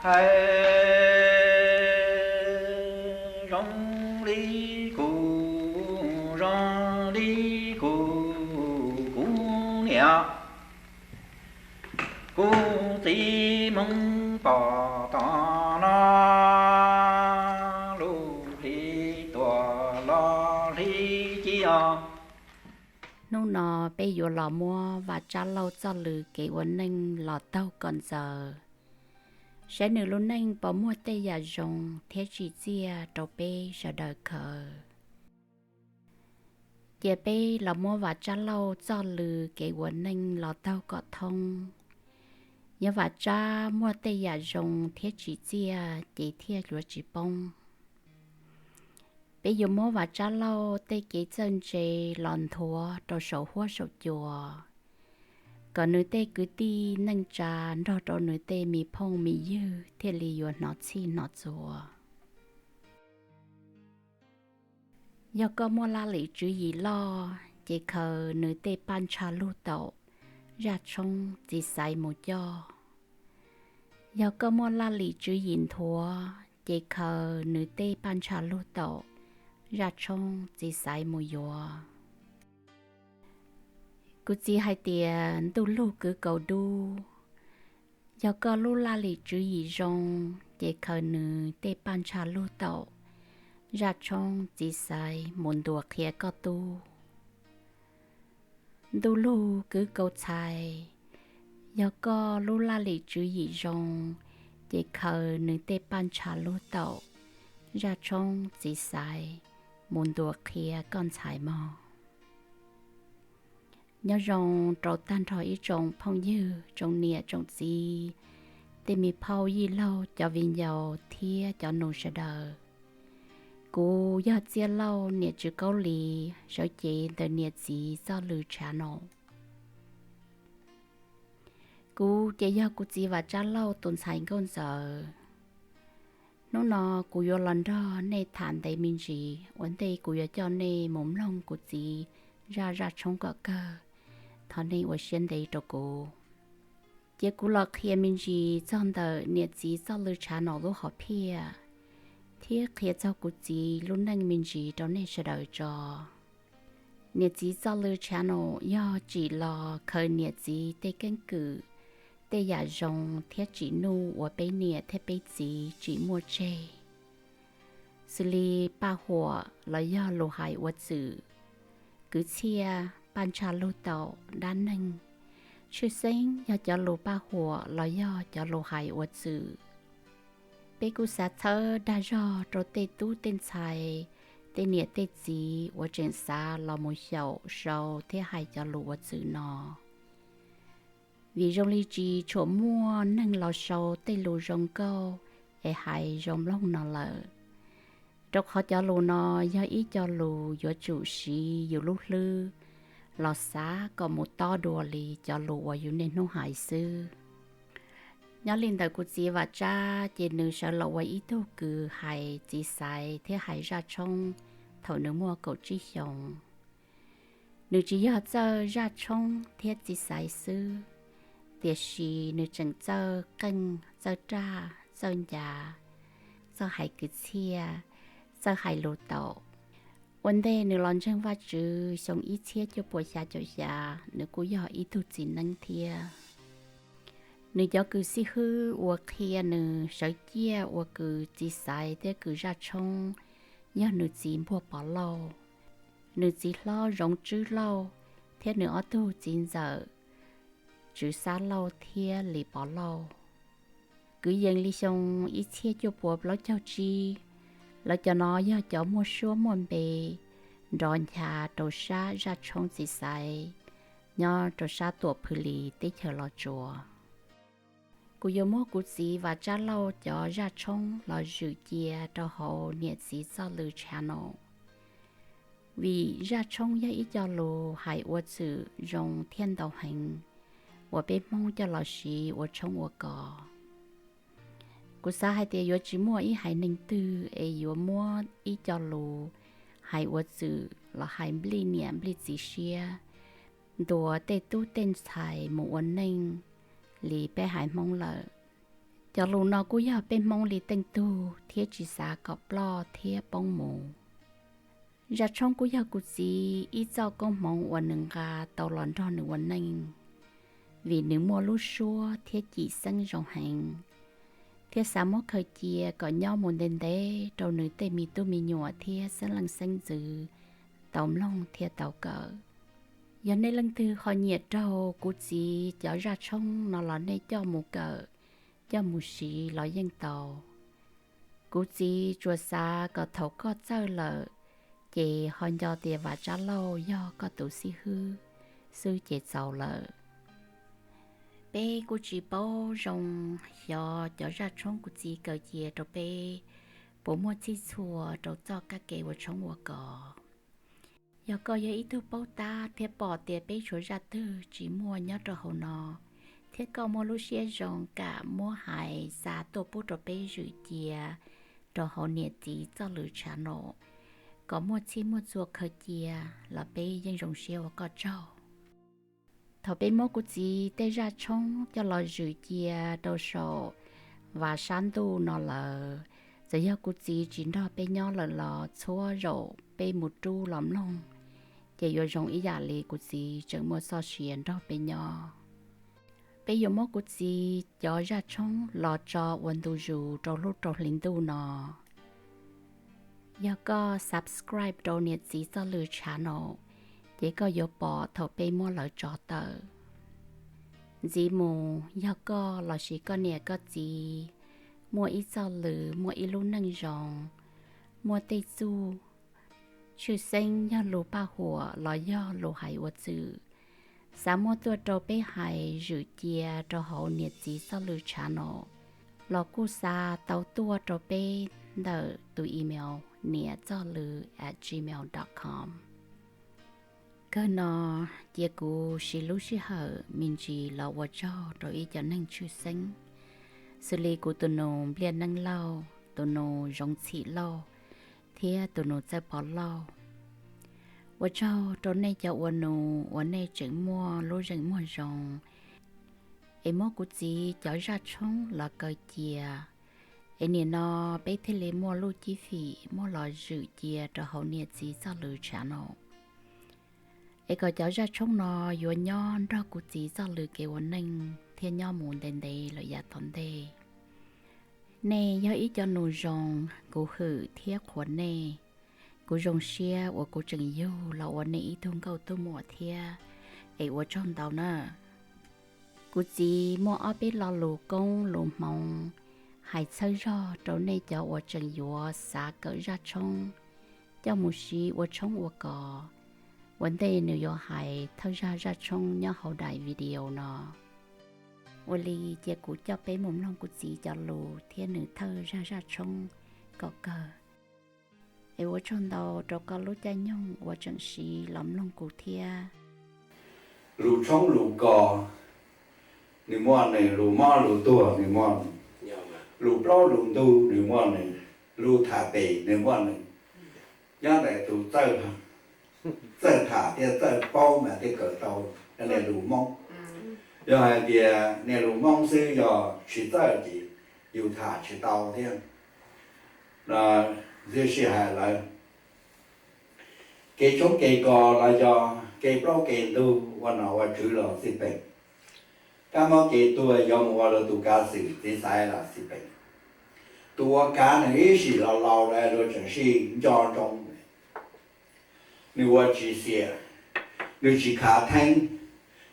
Hais zoo li kuv, zoo li kuv, kuv niam kuv txiv mus pom tom no, lub hli tuaj los hli ci os. Hnub no peb yuav los muab Vam Tsab Lauj txoj lw kev ua neej los taug kom ntxaws, saib nws lub neej puas muaj tej yam zoo thiab tsim txiaj rau peb sawv daws khaws. Cia peb los muab Vam Tsab Lauj txoj lw kev ua neej los taug kom thoob. Yog Vam Tsab muaj tej yam zoo thiab tsim txiaj ces thiaj yuav tsis poob. Peb yuav muab Vam Tsab Lauj tej kev txawj ntse los nthuav rau saum huab saum cua, kom nws tej kwv tij neej tsa nrog rau nws tej me phooj me ywg thiaj li yuav hnov txhij hnov txhua. Yog koj muaj laj lim tswv yim loj, ces khaws nws tej paj ntsha lug taum, zaj tshoob txiv xaiv mus coj. Yog koj muaj laj lim tswv yim nthuav, ces khaws nws tej paj ntsha lug taum, zaj tshoob txiv xaiv mus yuav. Kuv txiv hais tias ntuj lug kwv kaus dub. Yog koj lub laj lim tswv yim zoo, ces khaws nws tej paj ntsha lug taum, zaj tshoob txiv xaiv mus ntuas qhia koj tub. Ntuj lug kwv kaus txhais. Yog koj lub laj lim tswv yim zoo, ces khaws nws tej paj ntsha lug taum, zaj tshoob txiv xaiv mus ntuas qhia koj ntxhais mog. Nyob zoo rau tag nrho ib tsoom phooj ywg, tsoom niam tsoom txiv, tej me phauj yij laug, cov viv ncaus thiab cov nus sawv daws. Kuv yog Txiaj Lauj niam Tswv Kaub Lis, sawv cev ntawm Niam Txiv Txoj Lw Channel. Kuv ces yog kuv txiv Vam Tsab Lauj tus ntxhais nkauj ntxawm. Hnub no kuv yuav los nrog nej tham ntev me ntsis, ua ntej kuv yuav coj nej mus mloog kuv txiv zaj zaj tshoob kom kawg, thov nej ua siab ntev rau kuv. Cia kuv los qhia me ntsis txog ntawm Niam Txiv Txoj Lw Channel lub hom phiaj, thiab qhia txog kuv txiv lub neej me ntsis rau nej sawv daws tso. Niam Txiv Txoj Lw Channel yog tsim los khaws niam txiv tej keeb kwm, tej yam zoo thiab tsim nuj uas peb niam thiab peb txiv tsim muaj tseg, xws li paj huam los yog lus hais ua txwm, kwv txhiaj, paj ntsha lug taum, dab neeg, tshwj xeeb yog cov lus paj huam los yog cov lus hais ua txwm. Peb kuj xav txhawb dag zog rau tej tub tej ntxhais, tej niam tej txiv uas tseem xav los mus xyaum sau thiab hais cov lus ua txwm no. Vim zoo li tsis tshua muaj neeg los sau tej lus zoo nkauj es hais zoo mloog no lawm, rau qhov cov lus no yog ib co lus yuav tsum siv yus lub hlwb los xav kom mus tob dua li cov lus uas yus niaj hnub hais xwb. Nyob li ntawm kuv txiv Vam Tsab ces nws sawv los ua ib tug kws hais txiv xaiv thiab hais zaj tshoob thaum nws muaj kaum tsib xyoos. Nws tsis yog txawj zaj tshoob thiab txiv xaiv xwb, tiam sis nws tseem txawj qeej, txawj raj, txawj ncav, txawj hais kwv txhiaj, txawj hais lus taum. Ua ntej nws los ntseeg Vajtswv xyoo ib txhiab cuaj puas xya caum xya, nws kuj yog ib tug txiv neeb thiab. Nws cov kws xib hwb uas qhia nws sawv ciaj ua kws txiv xaiv thiab kws zaj tshoob yog nws txiv Npuag Pov Lauj, nws txiv hlob Zoov Tswb Lauj, thiab nws ob tug txiv ntxawm Tswv Xab Lauj thiab Lis Pov Lauj. Kwv yees li xyoo ib txhiab cuaj puas plaub caug tsib, lawv cov no yog cov muaj suab muaj npe nrov ncha rau sab zaj tshoob txiv xaiv nyob rau sab Tuam Phwv Lis teb chaws Los Tsuas. Kuv yuav muab kuv txiv Vam Tsab Lauj cov zaj tshoob los zwm cia rau hauv Niam Txiv Txoj Lw Channel, vim zaj tshoob yog ib co lus hais ua txwm zoo thiab ntau heev uas peb Hmoob coj los siv ua tshoob ua kos. Kuv xav hais tias yuav tsis muaj ib haiv neeg twg es yuav muab ib co lus hais ua txwm los hais nplij niam nplij txiv siab, ntuas tej tub tej ntxhais mus ua neej li peb haiv Hmoob lawm. Cov lus no kuj yog peb Hmoob li teej tug thiab tsis xav kom ploj thiab poob mus. Zaj tshoob kuj yog kuv txiv ib txoj koob hmoov uas nws nqa tau los nrog nws ua neej, vim nws muaj lub suab thiab cim xeeb zoo heev, thiab xav muab khaws cia kom nyob mus ntev ntev rau nws tej me tub me nyuam thiab xeeb leej xeeb ntxwv tau mloog thiab tau kawm. Yog nej leej twg ho nyiam raug kuv txiv cov zaj tshoob no los nej coj mus kawm, coj mus siv los yeej tau. Kuv txiv tsuas xav kom thaum koj txawj lawm, ces ho nco tias Vam Tsab Lauj yog koj tus xib hwb xwb ces txaus lawm. Peb kuj tsis paub zoo xyov cov zaj tshoob kuv txiv kawm cia rau peb puas muaj txhij txhua rau txoj kab ke ua tshoob ua kos. Yog koj yog ib tug paub tab thiab pom tias peb tshuav zaj twg tsis muaj nyob rau hauv no, thiab koj muaj lub siab zoo kam muab hais xa tuaj pub rau peb zwm cia rau hauv Niam Txiv Txoj Lw channel, kom muaj txhij muaj txhua khaws cia los peb yeej zoo siab ua koj tsaug. Thaum peb muab kuv txiv tej zaj tshoob coj los zwm cia rau saum Vam Sab Ntuj no lawm, txawm yog kuv txiv tsis nrog peb nyob lawm los txhua zaum peb mus rub los mloog, ces yuav zoo ib yam li kuv txiv tseem muaj txoj sia nrog peb nyob. Peb yuav muab kuv txiv cov zaj tshoob los tso ua ntu zus rau hnub rau hli ntuj no. Yog koj subscribe rau Niam Txiv Txoj Lw channel, ces koj yuav pom thaum peb muab lawv tso tawm. Ntxiv mus yog koj lossis koj niam koj txiv muaj ib txoj lw, muaj ib lub neej zoo, muaj tej txuj tshwj xeeb yog lus paj huam los yog lus hais ua txwm, xav muab tuaj rau peb hais zwm cia rau hauv Niam Txiv Txoj Lw channel, los kuj xa tau tuaj rau peb ntawm tus email niam txoj lw at gmail dot com. Kawg no, cia kuv siv lub sij hawm me ntsis los ua tsaug rau ib cov neeg tshwj xeeb, xws li kuv tus nus Npliaj Neeb Lauj, tus nus Zoov Txhim Lauj, thiab tus nus Txawj Pov Lauj. Ua tsaug rau nej cov ua nus uas nej tseem muaj lub zeem muag zoo es muab kuv txiv cov zaj tshoob los kaw cia, es nim no peb thiaj li muaj lub cib fim muab los zwm cia rau hauv Niam Txiv Txoj Lw channel, es kom cov zaj tshoob no yuav nyob nrog kuv txiv txoj lw kev ua neej thiab nyob mus ntev ntev lawm yav tom ntej. Nej yog ib co nus zoo, kuv hwm thiab qhuas nej. Kuv zoo siab uas kuv tseem yug los ua nej ib tug nkauj tub muam thiab, es ua tsaug ntau na. Kuv txiv muaj ob peb lo lus koob lus hmoov hais txhawb zog rau nej cov uas tseem yuav xav kawm zaj tshoob coj mus siv ua tshoob ua kos. Ua ntej nws yuav hais thawj zaj zaj tshoob nyob hauv daim video no. Ua li cia kuv coj peb mus mloog kuv txiv cov lus thiab nws thawj zaj zaj tshoob kom kawg. Es ua tsaug ntau rau koj lub caij nyoog uas tseem siv los mloog kuv thiab. Lus tshoob lus kos nws muaj nws, lus mob lus tuag nws muaj nws, lus plaub lus ntug nws muaj nws, lus tham pem nws muaj nws. Nyob ntawm tus txawj tham thiab txawj paub mas thiaj kawm tau niaj lus Hmoob. Yog hais tias niaj lus Hmoob xwb yog tsis txawj ces yus tham tsis tau thiab. Txhua sij hais lawm, kev tshoob kev kos los yog kev plaub kev ntug ua nom ua tswv los xij peem, kab mob kev tuag yuav mus ua luag tus kav xwm txiv xaiv los xij peem. Tus ua kav nws ib sim los laus lawm luag tseem sij nco ntsoov. Nws ua tsis xiam, nws tsis khav theeb,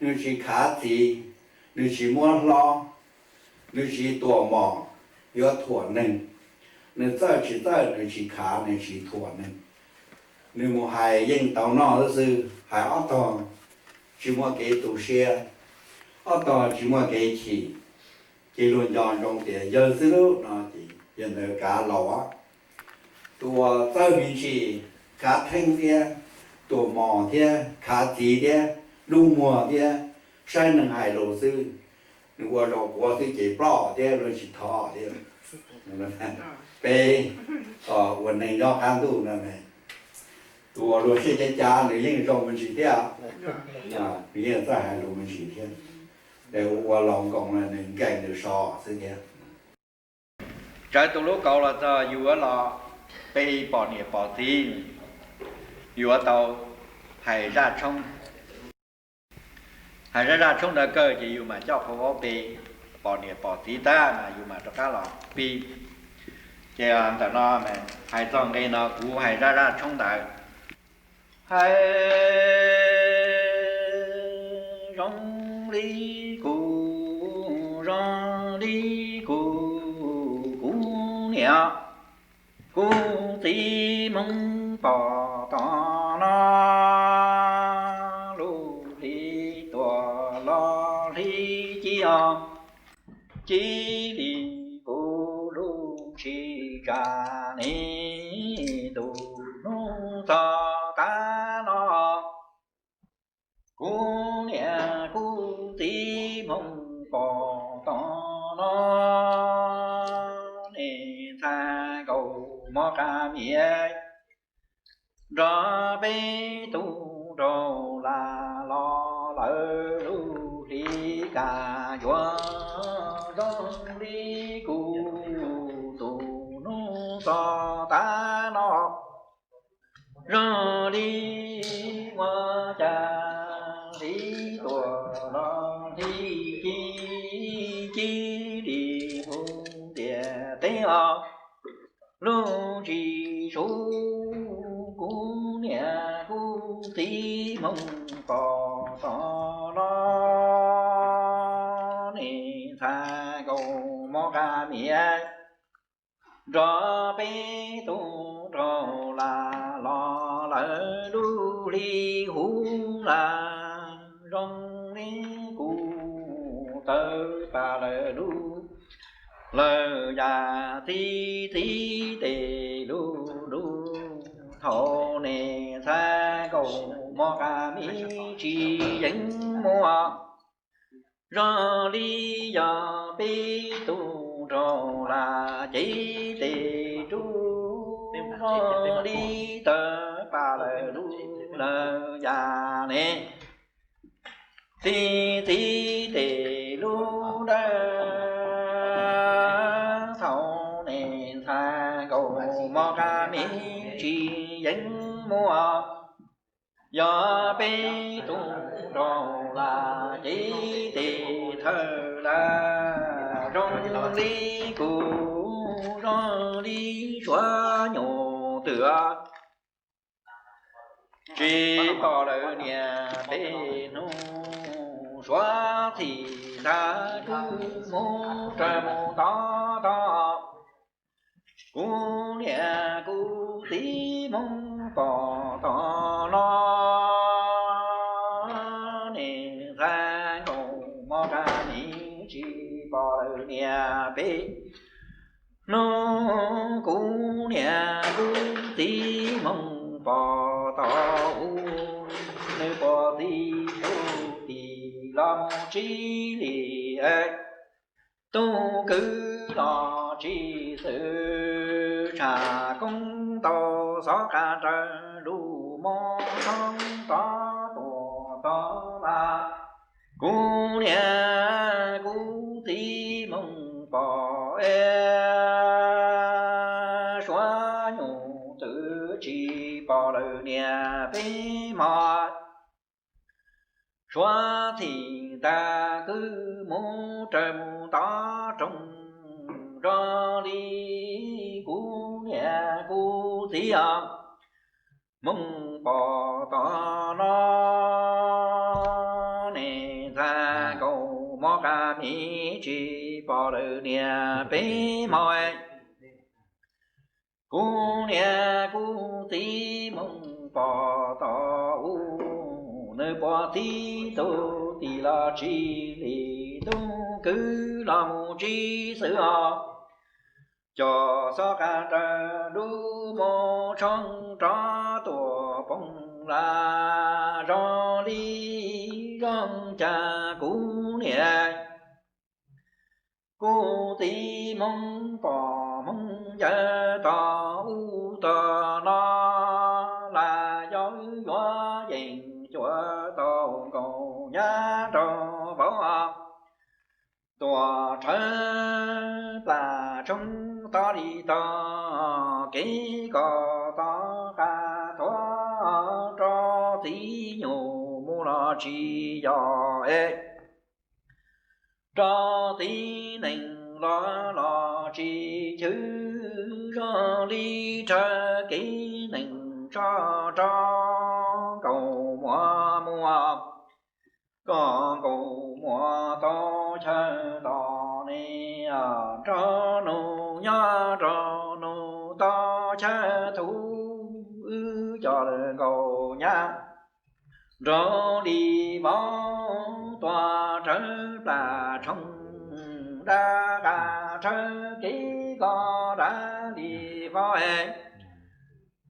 nws tsis khav txiv, nws tsis muab hlob, nws tsis tuam mom yuav thuam neeg. Nws txawj tsis txawj nws tsis khav, nws tsis thuam neeg. Nws mus hais yeej tau noj xwb xwb, hais ob tog tsis muaj kev tu siab, ob tog tsis muaj kev chim, ces luag nco ntsoov tias yawg xwb lub no ces yog ntawd kav laus. Tus uas txawj me ntsis, khav theeb thiab, tuam mom thiab, khav txiv thiab, lub muag thiab, saib neeg hais lus xwb, nws ua zaum quav xwb ces ploj thiab luag tsis thov thiab. Peb ua neeg nyob qab ntuj no, tus uas luag siab cav cav nws yeej zoo me ntsis thiab, nws yeej txawj hais lus me ntsis thiab. Es ua laus nkoos nws nkees nws so xwb thiab. Tsawv tus lub kaus los txog yus yuav los pe pom niam pom txiv, yuav tau hais zaj tshoob. Hais zaj, zaj tshoob ntawd kawg ces yus mam coj qhov vaub pe pom niam pom txiv tag mas yus mam rov qab los pib. Ces ntawm no hais txog nqe no kuv hais zaj, zaj tshoob ntawd. Hais zoo li kuv, zoo li kuv, kuv niam kuv txiv hmoov pom tom no, lub hli tuaj los hli ci os, ci li kuv lub tsis tsa ne, tus hnub txog tav no, kuv niam kuv txiv hmoov pom tom no, nej ntxhais nkauj mos qas mias nrog peb tug rau las los lawm, lub hli kaj yuav zoo li kuv, tus hnub txog tav no, zoo li ua cas hli tuaj los hli ci, ci li kuv ntiaj teb os, lub tsis sub, kuv niam kuv txiv hmoov pom tom no, nej ntxhais nkauj mos qas mias nrog peb tug rau las los lawm, lub hli huv las zoo li kuv, tawv pam lawm lub lawm yam txi txiv tes lub lub, thaum nej ntxhais nkauj mos qas mias tsis yeej muaj, zoo li yog peb tug rau las ces tes rub, zoo li tawv pam lawm lub lawm yam ne, txi txiv tes lub dawb, thaum nej ntxhais nkauj mos qas mias tsis yeej muaj, yog peb tug rau las ces tes thawj lawm, zoo li kuv, zoo li suav nyuj twm, tsis pom lawm niam peb hnub, suav txhim ntag kwv mus raws mus tod tod, kuv niam kuv txiv hmoov pom tom no, nej ntxhais nkauj mos qas mias tsis pom lawm niam peb hnub, kuv niam kuv txiv hmoov pom tom u, nws pom txiv tub tim los mus tsib li, tub kwv los tsis xwm, tshaj koob tau xov qab raws lub mos tshoob rov tuaj tod mas, kuv niam kuv txiv hmoov pom es, suav nyuj twm tsis pom lawm niam peb hmo, suav txhim ntag kwv mus raws mus tod roog, zoo li kuv niam kuv txiv os, hmoov pom tom no, nej ntxhais nkauj mos qas mias tsis pom lawm niam peb hmo, kuv niam kuv txiv hmoov pom tom u, nws pom txiv tub tim los tsib li, tub kwv los mus tsib xwm os, coj xov qab raws lub mos tshoob rov tuaj poob las, zoo li zoo cas kuv niam kuv txiv hmoov pom hmoov yawg tom u tom no, las yog yuav yeem cuav tau nkaus nyab rau vauv, tuaj tshawb plas tshoob tau li tau, kev koj tau qab tuag, rau txiv nyuj mus los tsis yog es, rau txiv nees los los tsis chwv, zoo li rhawv kev nees tso rau nkaus muaj muaj. Koj nkaus muaj tau chaw nto ne, nrog nus nyob nrog nus tau chaw thuv, wb cov nkaus nyab nrog li vauv tuaj rhawv plas tshooj, dab qas rhawv kev koj dab li vauv es,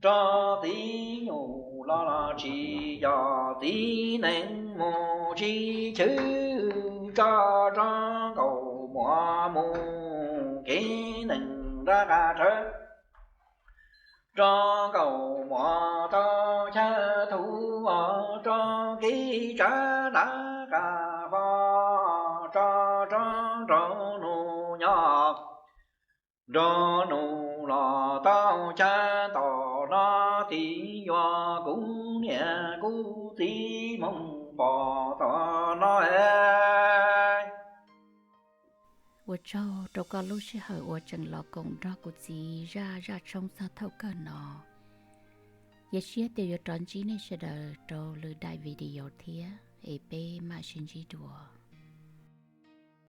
rau txiv nyuj los los tsis yog, txiv nees mus tsis chwv, tso rau nkaus muaj mus, kev nees dab qas rhawv rau nkaus muaj tau chaw thuv, rau kev tsav dab qas vauv, tso rau nrog nus nyob nrog nus los tau chaw nto no, txiv yuav kuv niam kuv txiv mus pom tom no es. Ua tsaug rau koj lub sij hawm uas tseem los koom nrog kuv txiv zaj zaj tshoob txog thaum kawg no. Yog siab tias yuav rov ntsib nej sawv daws rau lwm daim video thiab, es peb mam sib ntsib dua.